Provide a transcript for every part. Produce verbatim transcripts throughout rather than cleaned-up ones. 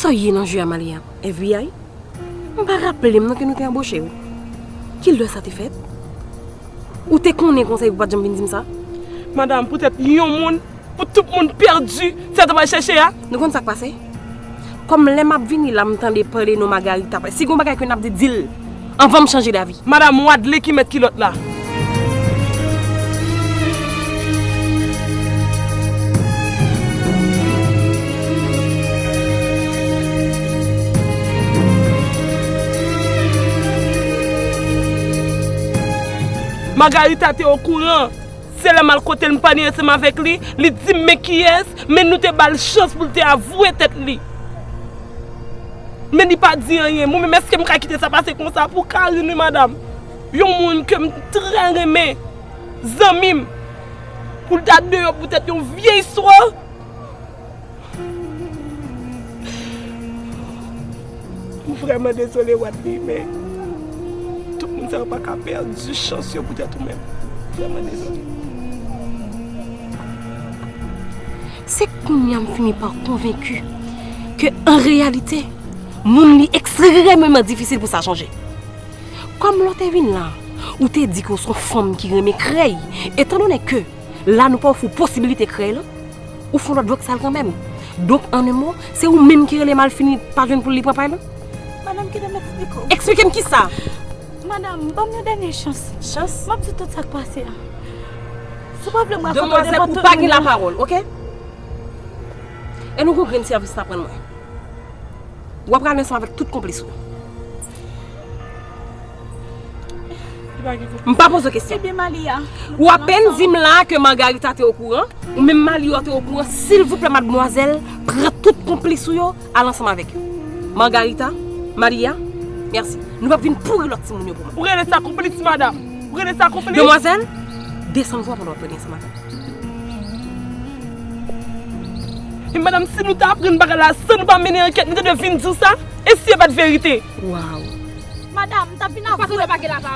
Sa w ye nan jwe a, Malia? F B I? M pa raple m non ke nou te anboche w. Kilè sa te fèt? Ou te konnen konsa epi w pa t janm vin di m sa? Madanm, poutèt yon moun, pou tout moun pèdi, se sa w pral chèche a? Nou konn sa k pase? Kòm lè m ap vini la, m tande pale non Magarita, si gen yon bagay ke n ap di, di l anvan m chanje davi. Madanm, Wadley ki mèt kilòt la. Magarita te okouran. Se lè m al kote l, m pale ansanm avèk li, li di m men kiyès, men nou te ba l chans pou l te avwe tèt li. Men li pa di anyen. Mwen menm, èske m ka kite sa pase konsa pou Karine, wi, madanm? Yon moun ke m trè renmen, zanmi m, pou l ta deyò poutèt yon vye istwa? M vrèman dezole, Wadley, men tout moun sa yo pa ka pèdi chans yo poutèt ou menm. M vrèman dezole. Se kounye a m fini pa konvenki ke, an reyalite, moun li ekstrèmeman difisil pou sa chanje. Kòm lè w te vin la, ou te di ke w se yon fanm ki renmen krèy, etandone ke la nou pa ofri w posibilite krèy lan, ou fè yon lòt vòksal kanmenm. Donk, an en mo, se ou menm ki rele Malfini pa jwenn pou li pran pay lan? Madanm, kite m eksplike w. Eksplike m kisa? Madanm, ban m yon dènye chans. Chans? M ap di w tout sa k pase a. Si w pa vle m rakonte w nenpòt... Demwazèl, ou pa gen lapawòl, oke? E nou gon grenn sèvis n ap rann mwen. W ap rale ansanm avèk tout konplis ou. M pa poze w kesyon. Ebyen, Malia, ou apèn di m la ke Margarita te okouran, ou menm Malia te okouran. Silvouplè, madmwazèl, pran tout konplis ou yo, al ansanm avèk yo. Margarita, Malia, mèsi. Nou p ap vin pouri lòt timoun yo pou mwen. Ou rele sa konplis, madanm? Ou rele sa konplis? Demwazèl, desann vwa w pandan w ap pale ansanm avè m. E madanm, si nou ta aprann bagay la san nou pa mennen ankèt, nou te dwe vin di w sa, e si e pa t verite? Waw. Madanm, m t ap vin avwe.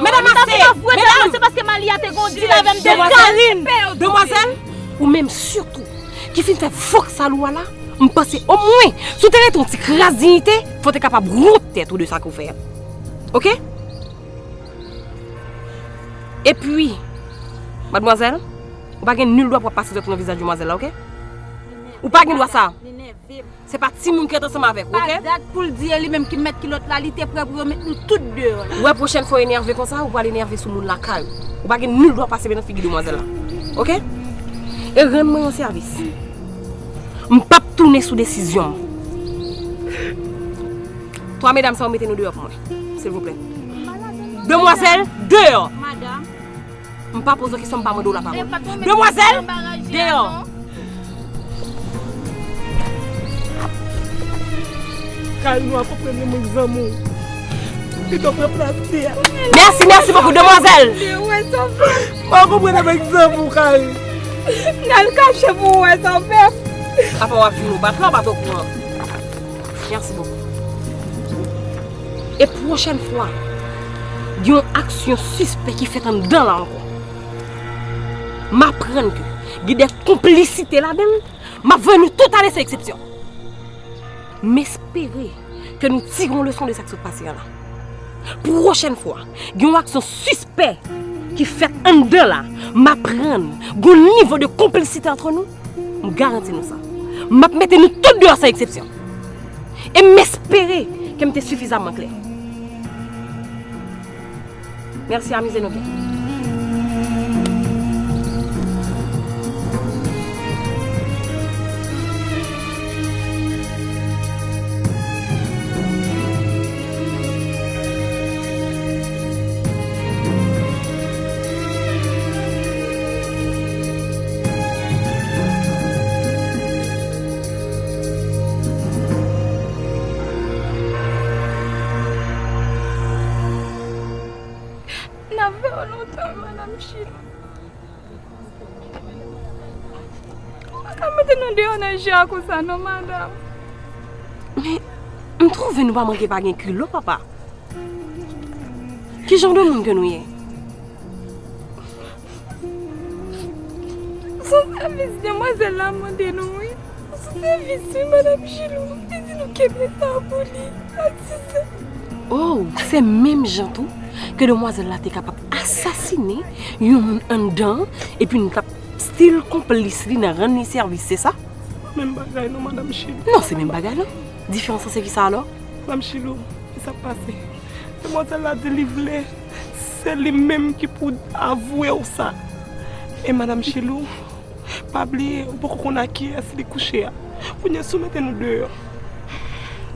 Madanm, ase! Madanm, se paske Malia te gon dil avè m de Karine. Demwazèl, ou menm sitou, ki fin fè vòksal ou a la, m panse omwen, si w te rete yon ti kras diyite, fò w te kapab wont tèt ou de sa ke w fè a. Oke? Epi, madmwazèl, ou pa gen nil dwa pou w ap pase zòt nan vizaj demwazèl la, oke? Ou pa gen dwa sa. Se pa timoun ki ret ansanm avèk ou, oke? Pa dat pou l di e li menm ki mèt kilòt la, li te prè pou yo met nou tout deyò la. Ou wè pwochèn fwa w enève konsa, ou pral enève sou moun lakay ou. Ou pa gen nil dwa pase men nan figi demwazèl la. Oke? E rann mwen yon sèvis. M p ap tounen sou desizyon m. Twa medam sa yo mete nou deyò pou mwen, silvouplè. Demwazèl, deyò! Madanm. M pa poze w kesyon, m pa mande w lapawòl. Demwazèl, deyò! Kay nou a konprann mwen k zanmi w. Pito pran plas li a. Mèsi, mèsi bokou, demwazèl! Mwen konprann mwen k zanmi w, Kay. M al kache pou w wè sa w fè. Apa w ap vin ou pa t la, ou pa t okouran. Mèsi bokou. E pwochèn fwa, gen yon aksyon sispè ki fèt anndan la ankò. M aprann ke gen de konplisite ladan l, m ap voye nou tout ale san eksepsyon. M espere ke nou tire yon leson de sa k sot pase a la. Pwochèn fwa, gen yon aksyon sispè ki fèt anndan la, m aprann gon nivo de konplisite antre nou, m garanti nou sa. M ap mete nou tout deyò san eksepsyon. E m espere ke m te sifizaman klè. Mèsi, amize nou byen. N ap veye w lontan, madanm Chilou. Ou pa ka mete nou deyò nan je a konsa non, madanm. Men, m twouve nou pa manke pa gen kilò, papa. Ki jan de moun ke nou ye? Se yon sèvis demwazèl la mande nou, wi. Se yon sèvis, wi, madanm Chilou. M te di Kenbe sa pou li, pa di sa. Oh, se menm jan tou ke demwazèl la te kapab asasinen yon moun anndan an, epi n t ap still konplis li nan rann li sèvis, se sa? Menm bagay non, madanm Chilou. Non, se menm bagay la. Diferans lan se ki sa alò? Madanm Chilou, ki sa k pase? Demwazèl la di li vle se li menm ki pou avwe w sa. E madanm Chilou, pa bliye, ou poko konn ak kiyès li kouche a. Kounye a, si w mete nou deyò,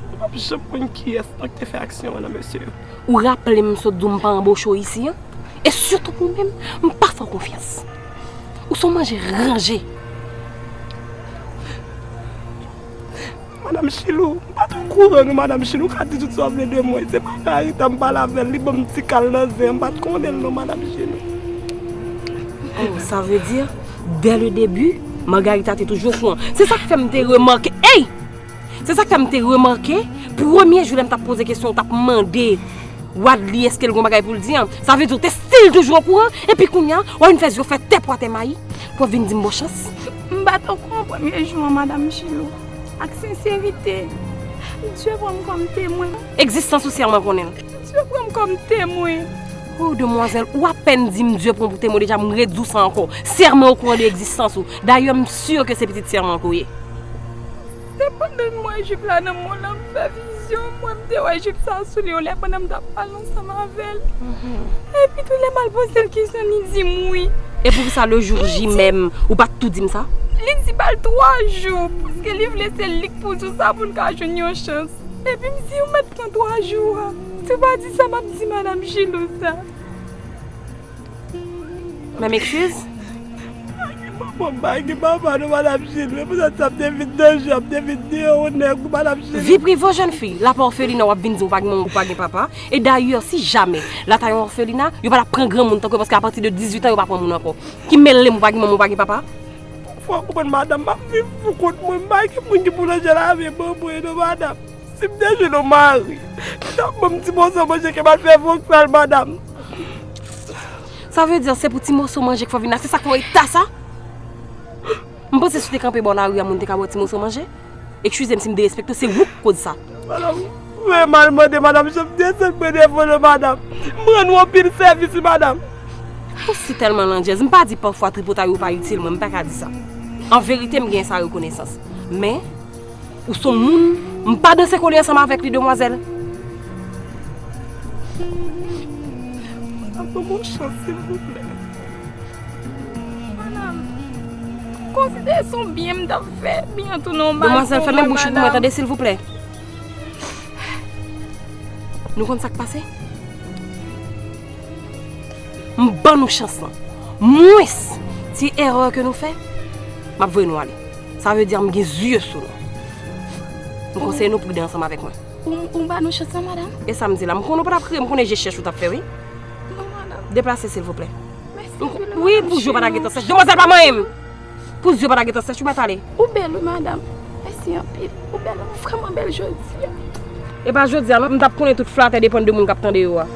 nou p ap janm konn kiyès nan ki te fè aksyon an nan mesye yo. Ou raple m sot di w m pa anboche w isi an? E sitou pou w menm, m pa fè w konfyans. Ou se yon manje ranje. Madanm Chilou, m pa t okouran non, madanm Chilou, ou ka di tout sa w vle de mwen. Se pa Marita m pale avè l, li ban m ti kal nan zen an, m pa t konnen l non, madanm Chilou. Oh, sa vle di, dès le début, Margarita te toujou okouran. Se sa k fè m te remake, ey! Se sa k fè m te remake, premye jou lè m t ap poze kesyon, w t ap mande Wadley èske l gon bagay pou l di an. Sa vle di w te still toujou okouran, epi kounye a, w ap vin fè zye w fè tè pwa tè mayi, pou w ap vin di m bon chans. M pa t okouran premye jou an, madanm Chilou. Ak senserite, Dye pran m kòm temwen. Egzistans ou sèlman konnen l. Dye pran m kòm temwen. Oh, demwazèl, ou apèn di m Dye pran w pou temwen, deja m redi w sa ankò. Sè m okouran de egzistans ou. Dayè, m si ke se pitit sè m ke w ye. Se pandan m wè jip la nan men w, lè m fè vizyon, mwen m te wè jip sa sou li yon lè pandan m t ap pale ansanm avè l. Epi tou lè m al poze l kesyon, li di m wi. E poukisa le jour J menm, ou pa t tou di m sa? Li di ba l twa jou, paske li vle se li k pou di w sa pou l ka jwenn yon chans. Epi m di ou mèt pran twa jou a. Si w pa di sa, m ap di madanm Chilou sa. Mes excuses. Mwen pa gen papa non, madanm Chilou. E poutèt sa m te vin nan je, m te vin deyò yon nèg, madanm Chilou. Vi prive yon jèn fi, l ap òfelina, w ap vin di w pa gen manman, w pa gen papa. E dayè, si jamè l ata yon òfelina, yo pa t ap pran granmoun tankou yo, paske apati de dizuit an, yo pa pran moun ankò. Ki mele m, ou pa gen manman, ou pa gen papa? Fò w konprann, madanm, m ap viv pou kont mwen, m pa gen moun ki pou ranje lavi ban mwen non, madanm. Si m te jwenn yon mari, li t ap ban m ti moso manje ke m al fè vokal, madanm. Sa vle di se pou ti moso manje k fè w vin la, se sa k fè w eta sa? M panse si w te kanpe bò lari a, moun te ka ba w ti moso manje. Eskize m si m derespekte w, se ou k koz sa. Madanm, ou fè mal mande, madanm, jan m desann mwen devan nou, madanm. M rann ou anpil sèvis, wi, madanm. Ou si tèlman landjèz, m pa di pafwa tripotay ou pa itil mwen, m pa ka di sa. An verite, m gen sa rekonesans. Men, ou se yon moun, m pa danse kole ansanm avèk li, demwazèl. Ban m yon chans, silvouplè. Madanm, konsidere se yon byen m t ap fè, byen tou non, m pa konprann, madanm. Demwazèl, fèmen bouch ou pou mwen, tande, silvouplè. Nou konn sa k pase? M ban nou chans lan. Mwens ti erè ke nou fè, m ap voye nou ale. Sa vle di m gen zye sou nou. M konseye nou pridan ansanm avèk mwen. Ou, ou ban nou chans lan, madanm? E sa m di la, m konnen w pa t ap kriye, m konnen je chèch ou t ap fè, wi. Non, madanm. Deplase, silvouplè. Mèsi anpil, madanm. Wi, pou zye w pa ta gentan sèch. Demwazèl pa manyen m. Pou zye w pa ta gentan sèch, ou mèt ale. Ou bèl, wi, madanm. Mèsi anpil. Ou bèl, ou vrèman bèl jodi a. E pa jodi a, non, m t ap konnen tout Flatè depann de moun k ap tande yo a.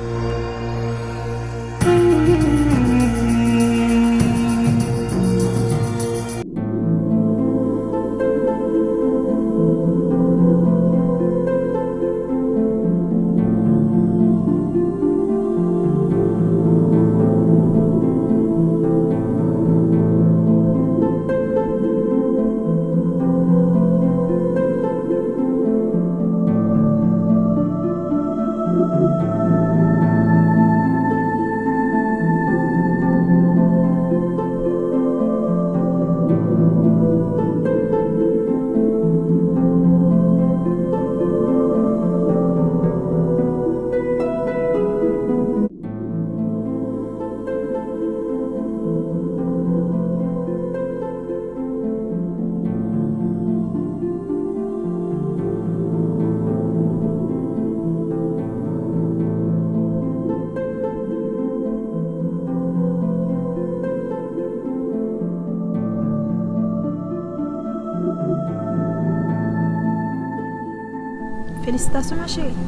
Felisitasyon, ma chérie.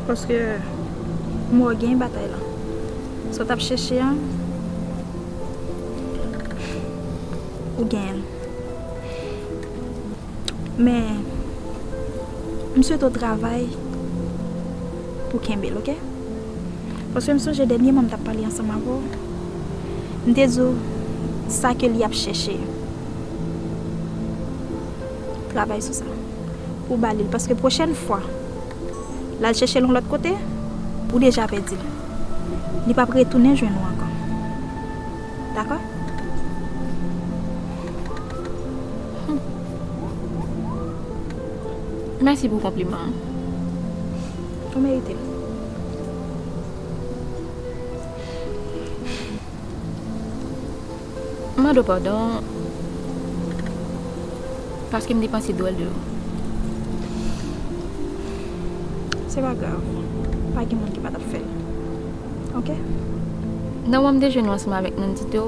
Paske m wè w genyen batay lan. Sa w t ap chèche an, ou genyen l. Men, m swete w travay pou kenbe l, oke? Paske m sonje dènyèman m t ap pale ansanm avè w, m te di w sa ke li ap chèche. Travay sou sa. Pou w ba li l. Paske pwochèn fwa, l al chèche l yon lòt kote, ou deja pèdi l. Li p ap retounen jwenn ou ankò. Dakò? Mèsi pou konpliman an. Ou merite l. M mande w padon paske m te panse dwòl de ou. Se pa grav. Pa gen moun ki pa t ap fè l. Oke? Nan moman m te jwenn ou ansanm avèk Nandito,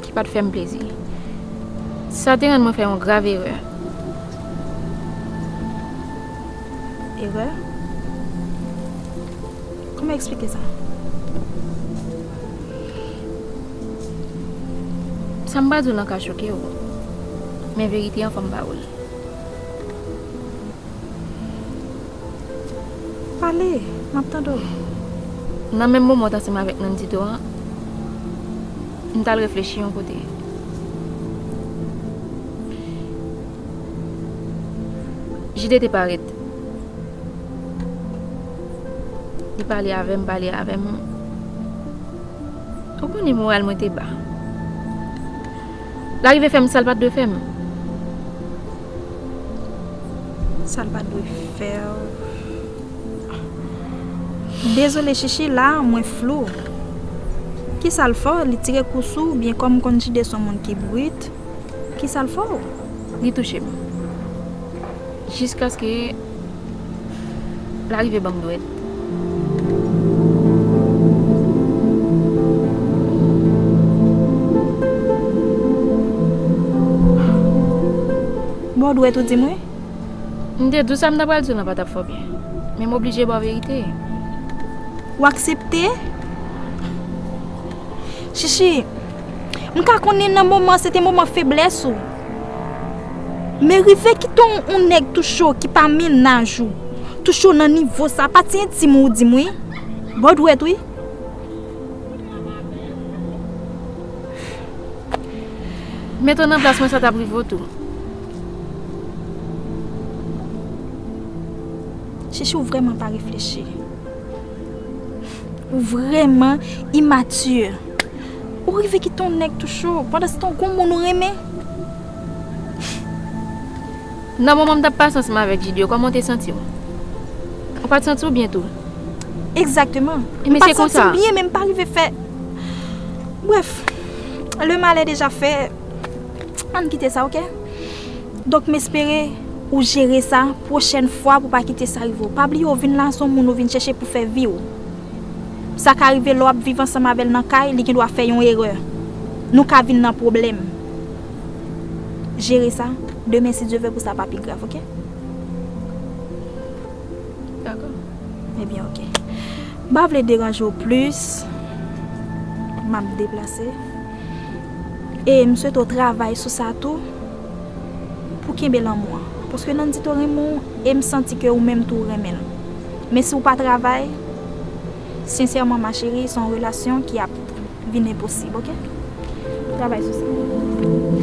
ki pa t fè m plezi. Sa te rann mwen fè yon grav erè. Erè? Kòman eksplike sa? Sa m pral di w lan ka choke w, men verite an fò m ba ou l. Pale, m ap tande w. Nan menm moman w t ansanm avèk Nandito an, m t al reflechi yon kote. Jide te parèt. Li pale avè m, pale avè m. Ou konnen moral mwen te ba. L arive fè m sa l pa t dwe fè m. Sa l pa t dwe fè w. Dezole Chichi, la mwen flou. Kisa l fè w? Li tire kou sou ou, oubyen kòm m konn Jide se yon moun ki brit, kisa l fè w? Li touche m. Jiskaske l arive ban m dwèt. Ba w dwèt ou di m wi? M te di w sa m ta pral di w lan pa t ap fè w byen. Men m oblije ba w verite. Ou aksepte? Chichi, m ka konnen nan moman se te moman feblès ou. Men rive kite yon, yon nèg touche w ki pa mennaj ou, touche w nan nivo sa, pati entim ou di m wi. Ba w dwèt wi. Mete w nan plas mwen, sa t ap rive w tou. Chichi, ou vrèman pa reflechi. Ou vrèman imati. Ou rive kite yon nèg touche w, pandan se tan w gon moun ou renmen. Nan moman m t ap pase ansanm avèk Jide yo, kòman w te santi w? Ou pa t santi w byen tou? Egzakteman. M pa t santi m byen, men m pa rive fè. Bref, le mal est déjà fait. Ann kite sa, oke? Donk, m espere ou jere sa pwochèn fwa pou pa kite sa rive w. Pa bliye, ou vin la, se yon moun ou vin chèche pou fè vi w. Sa ka rive lè w ap viv ansanm avè l nan kay, li gendwa fè yon erè. Nou ka vin nan pwoblèm. Jere sa. Demen, si Dye vle, pou sa pa pi grav, oke? Dakò. Ebyen, oke. M pa vle deranje w plis. M ap deplase. E m swete w travay sou sa tou. Pou kenbe lanmou an. Paske Nandito renmen w e m santi ke ou menm tou ou renmen l. Men si w pa travay, sensèman, ma chérie, se yon relasyon ki ap vin enposib, oke? Travay sou sa.